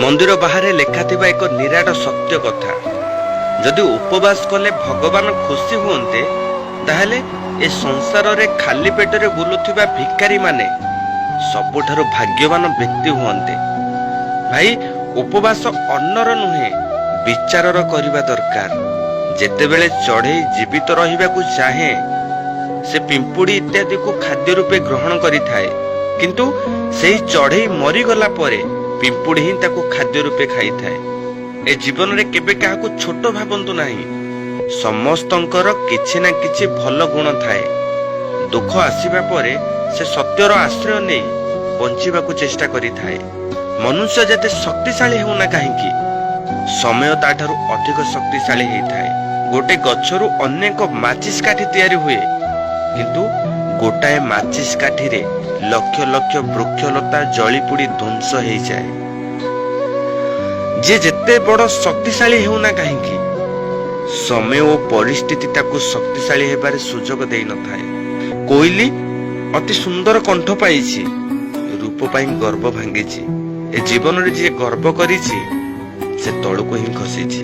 ମନ୍ଦିର ବାହାରେ ଲେଖାଥିବା ଏକ ନିରାଟ ସତ୍ୟ କଥା। ଯଦି ଉପବାସ କଲେ ଭଗବାନ ଖୁସି ହୁଅନ୍ତେ, ତାହେଲେ ଏ ସଂସାରରେ ଖାଲି ପେଟରେ ବୁଲୁଥିବା ଭିକାରୀମାନେ ସବୁଠାରୁ ଭାଗ୍ୟବାନ ବ୍ୟକ୍ତି ହୁଅନ୍ତେ। ଭାଇ, ଉପବାସ ଅନ୍ନର ନୁହେଁ, ବିଚାରର କରିବା ଦରକାର। ଯେତେବେଳେ ଚଢ଼େଇ ଜୀବିତ ରହିବାକୁ ଚାହେଁ, ସେ ପିମ୍ପୁଡ଼ି ଇତ୍ୟାଦିକୁ ଖାଦ୍ୟ ରୂପେ ଗ୍ରହଣ କରିଥାଏ, କିନ୍ତୁ ସେହି ଚଢ଼େଇ ମରିଗଲା ପରେ ପିମ୍ପୁଡ଼ି ହିଁ ତାକୁ ଖାଦ୍ୟ ରୂପେ ଖାଇଥାଏ। ଏ ଜୀବନରେ କେବେ କାହାକୁ ଛୋଟ ଭାବନ୍ତୁ ନାହିଁ। ସମସ୍ତଙ୍କର କିଛି ନା କିଛି ଭଲ ଗୁଣ ଥାଏ। ଦୁଃଖ ଆସିବା ପରେ ସେ ସତ୍ୟର ଆଶ୍ରୟ ନେଇ ବଞ୍ଚିବାକୁ ଚେଷ୍ଟା କରିଥାଏ। ମନୁଷ୍ୟ ଯେତେ ଶକ୍ତିଶାଳୀ ହେଉନା କାହିଁକି, ସମୟ ତାଠାରୁ ଅଧିକ ଶକ୍ତିଶାଳୀ ହେଇଥାଏ। ଗୋଟେ ଗଛରୁ ଅନେକ ମାଚିସ୍ କାଠି ତିଆରି ହୁଏ, କିନ୍ତୁ ଗୋଟାଏ ମାଚିସ୍ କାଠିରେ ଲକ୍ଷ ଲକ୍ଷ ବୃକ୍ଷଲତା ଜଳିପୋଡ଼ି ଧ୍ୱଂସ ହେଇଯାଏ। ଯିଏ ଯେତେ ବଡ଼ ଶକ୍ତିଶାଳୀ ହେଉନା କାହିଁକି, ସମୟ ଓ ପରିସ୍ଥିତି ତାକୁ ଶକ୍ତିଶାଳୀ ହେବାରେ ସୁଯୋଗ ଦେଇନଥାଏ। କୋଇଲି ଅତି ସୁନ୍ଦର କଣ୍ଠ ପାଇଛି, ରୂପ ପାଇଁ ଗର୍ବ ଭାଙ୍ଗିଛି। ଏ ଜୀବନରେ ଯିଏ ଗର୍ବ କରିଛି, ସେ ତଳକୁ ହିଁ ଖସିଛି।